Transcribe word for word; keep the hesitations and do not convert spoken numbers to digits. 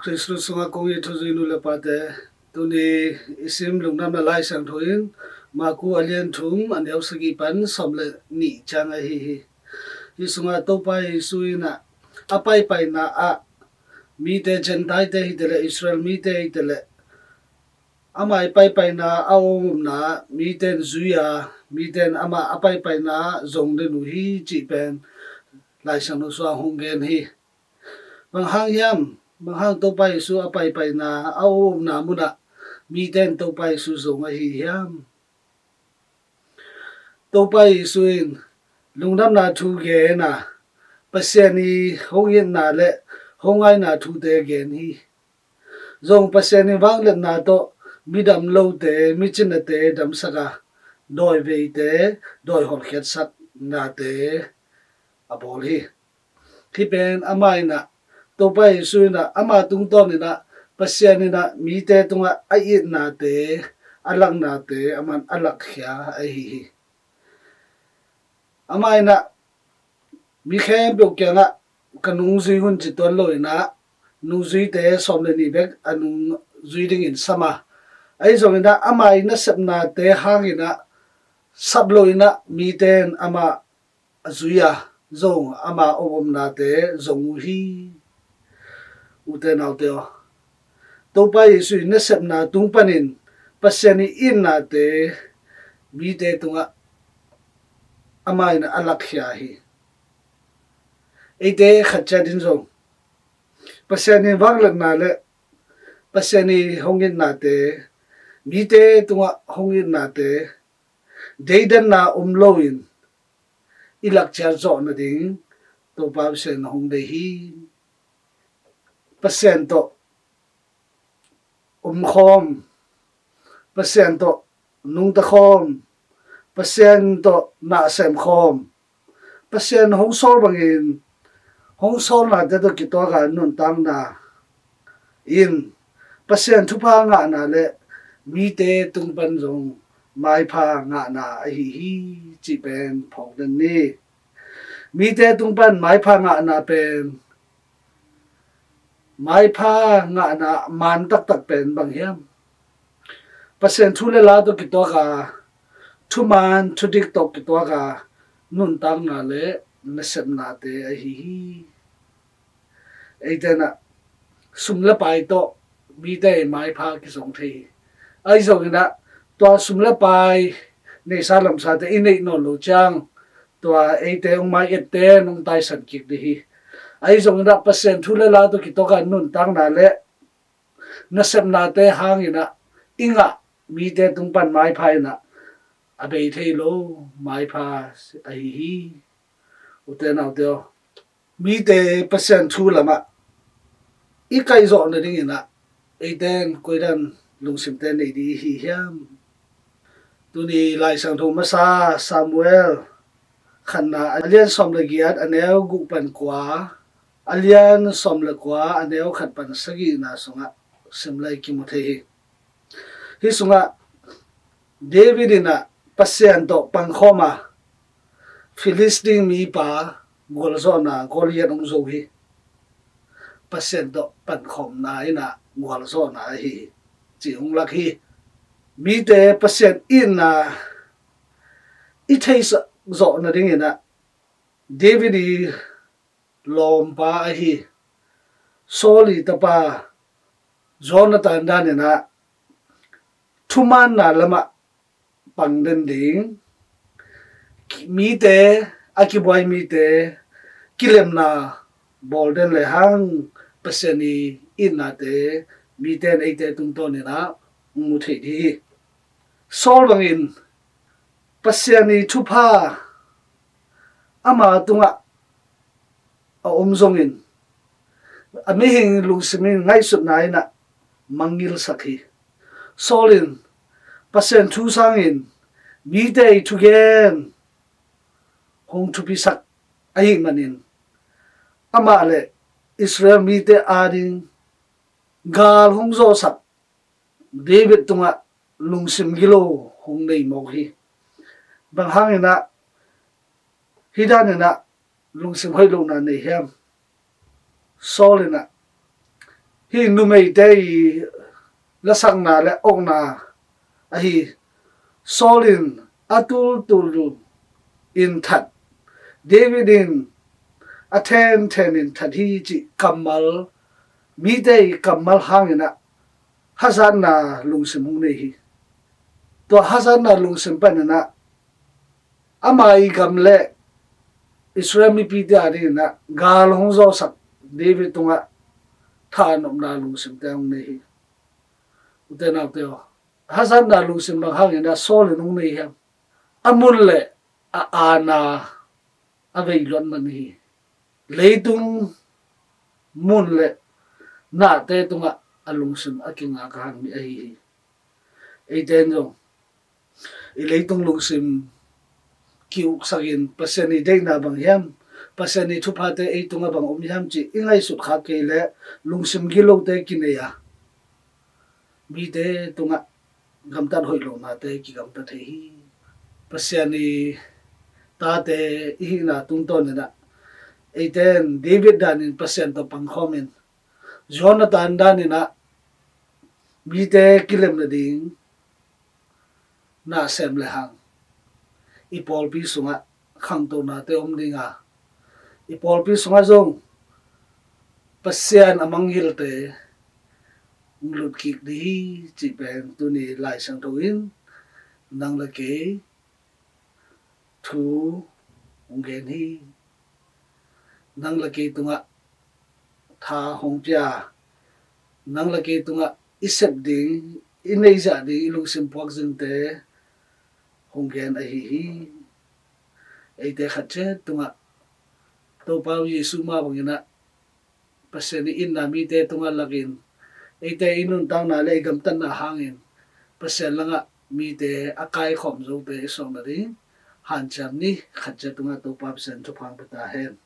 Khristu sungah kong it thuzui nu le pate, tuni i sim lungdamna Lai Siangtho in Maku a lian thum, a neu sagih pan sawm le nih ciang ahi hi. Hih sungah Topa Jesu in ah a paipaina ah mite, Gentile-te hi te leh Israel mite hi te leh, ama i paipaina a om omna mite in zui a, mite in ama a paipaina zong den uh hi cih pen Lai Siangtho sungah hong gen hi. Bang hang hiam? Bang hang Topa Jesu a paipaina a om omna munah mite in Topa Jesu zong ahi hiam? Topa Jesu in lungdamna thu gen a, Pasian i hong itna le hong ngaina thute gen hi. Zong Pasian i vangliatna tawh midam lote, micinate damsak a, dawi veite dawi holkhiatsak nate a bawl hi. Hih pen ama in ah, Topa Jesu in ah ama tungtawn in ah Pasian in ah mite tungah a itnate, a laknate aman a lakkhia ahi hi. Ama in ah mi khempeuh kiangah ka nungzui hun ci tuan lo in ah, nungzuite sawm le nih bek a nungzui dingin sam a, ahi zongin ah ama i nasepnate hangin ah sap lo in ah mite in ama a zui a, zong ama om omnate zong uh hi. Ute naute aw, Topa Jesu i nasepna tung panin Pasian i itnate mite tungah ama in a lakkhia hi. Eite khat ciat in zong Pasian i vangliatna le Pasian i hong itnate, mite tungah hong itnate, deidanna om loin i lakciar zawh nading Topa Pasian hong dei hi. Pasian tawh omkhawm, Pasian tawh nungta khawm, Pasian tawh nasem khawm, Pasian hong sawl bangin hong sawlnate tawh kituaka nuntakna in Pasian thupha ngahna le mite tung pan zong maipha ngahna ahi hi cih pen phawk den ni. Mite tung pan maipha ngahna pen, maipha ngahna maan taktak pen bang hiam? Pasian thu le la tawh kituaka, thuman thudik tawh kituaka nuntakna le nasepnate ahi hi. Eite in ah sum le pai tawh mite i maipha kizong thei hi. Ahi zongin ah tua sum le pai neisa lamsate i neih nawn lo ciang, tua eite hong mai ette hong taisan kik ding hi. Ahi zongin ah Pasian thu le la tawh kituaka nuntakna le nasepnate hangin ah i ngah mite tung pan maipha in ah a bei thei lo maipha ahi hi. Ute naute aw, mite Pasian thu lamah i kaihzawh nadingin ah eite in koidan lungsimte nei ding i hi hiam? Tuni Lai Siangtho masa Samuel khatna a lian sawm le giat, a neu guk pan kua, a lian sawm le kua, a neu khat pan sagihna sungah sim lai kimu thei hi. Hih sungah David in ah Pasian tawh pangkhawm a, Filistin mipa gualzawhna Goliath hong zo hi. Pasian tawh pankhawmna in ah gualzawhna ahi hi cih hong lak hi. Mite Pasian itna i theihsak zawh nadingin ah David i lawmpa ahi Saul i tapa Jonathan dan in ah thumaanna lamah pang den ding, mite, a kibuai mite kilemna bawl den le hang Pasian i itnate mite in eite tungtawn in ah mu thei ding hi. Saul bangin Pasian i thupha ama tungah a om zongin a mihing lungsim in ngaihsutna in ah mangngilhsak hi. Saul in Pasian thu sangin mite i thugen hong thupisak ahih manin amah le Israel mite ading gal hong zawhsak David tungah lungsim gilo hong nei mawk hi. Bang hangin ah hih dan in ah lungsim hoih lohna nei hiam? Saul in ah Hih numeite i lasakna le okna ahi. Saul in a tultul in that, David in a thenthen in that hi cih kammal, mite i kammal hangin ah hazatna lungsim hong nei hi. Tua hazatna lungsim panin ah ama i gam le Israel mipite a dingin ah gal hong zawhsak David tungah thanopna lungsimte hong nei hi. Ute naute aw, hazatna lungsim bang hangin ah Saul in hong nei hiam? A mun le a aana a vei luat man hi. Leitung mun le nahte tungah a lungsim a kingak a hang mi ahi hi. Eite in zong i leitung lungsim ki-uksakin Pasian i deihna bang hiam, Pasian i thuphate ei tungah bang om hiam cih i ngaihsut khak kei leh lungsim gilote kinei a, mite tungah gamtat hoih lohnate kigamta thei hi. Pasian i tate i hihna tungtawnin ah eite in David danin Pasian tawh pangkhawmin, Jonathan danin ah mite kilem nading na sem le hang i pawlpi sungah khangtonate om ding a, i pawlpi sungah zong Pasian a mangngilhte hong lut kik ding hi cih pen tuni Lai Siangtho in nang le kei thu hong gen hi. Nang le kei tungah tha hong pia, nang le kei tungah i sep ding, i neihzah ding, i lungsim puakzingte hong gen ahi hi. Eite khat ciat tungah Topa Jesu mah bangin ah Pasian i itna mite tungah lakin, eite i nuntakna le i gamtatna hangin Pasian langah mite a kaikhawm zote i suak nading hanciam ni. Khat ciat tungah Topa Pasian thupha hong pia ta hen.